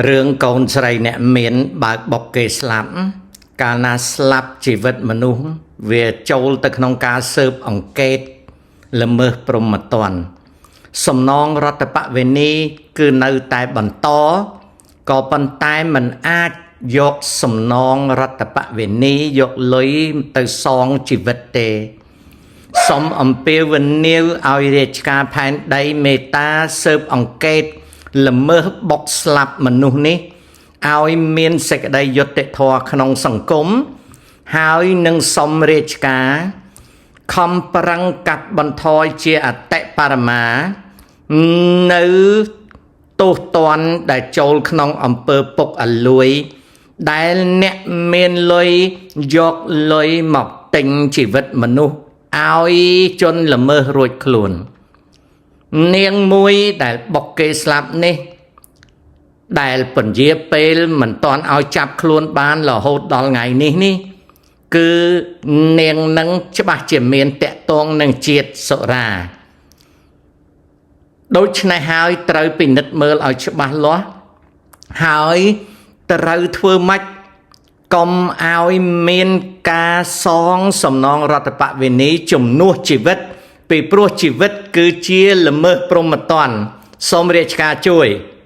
រឿងកូនស្រីអ្នកមានបើកបុកគេស្លាប់កាលណាស្លាប់ជីវិតមនុស្សវាចូលទៅក្នុងការស៊ើបអង្កេតល្មើសព្រហ្មទណ្ឌសំណងរដ្ឋបវេនីគឺនៅតែបន្តក៏ប៉ុន្តែมันអាចយកសំណងរដ្ឋបវេនីយកលុយទៅសងជីវិតទេសូមអំពាវនាវឲ្យរាជការផែនដីមេត្តាស៊ើបអង្កេតល្មើសបុកស្លាប់មនុស្សនេះឲ្យមានសេចក្តីយុត្តិធម៌ក្នុងសង្គមហើយនឹងសូមរាជការខំប្រឹងកាត់បន្ថយជាអតិបរមានៅទោសទណ្ឌដែលចូលក្នុងអំពើពុកអលួយ ដែលអ្នកមានលុយយកលុយមកទិញជីវិតមនុស្សឲ្យជនល្មើសរួចខ្លួន នាងមួយដែលបុកគេស្លាប់នេះ ដែលពន្យាពេលមិនតាន់ឲ្យចាប់ខ្លួនបានរហូតដល់ថ្ងៃនេះនេះ គឺនាងនឹងច្បាស់ជាមានតកតងនឹងជាតិសុរាដូច្នេះហើយត្រូវពិនិត្យមើលឲ្យច្បាស់លាស់ហើយត្រូវធ្វើម៉េចកុំឲ្យមានការសងសំណងរដ្ឋបវេនីជំនួសជីវិត ពីព្រោះជីវិតគឺជាល្មើសព្រហ្មទណ្ឌសូមរាជការជួយ។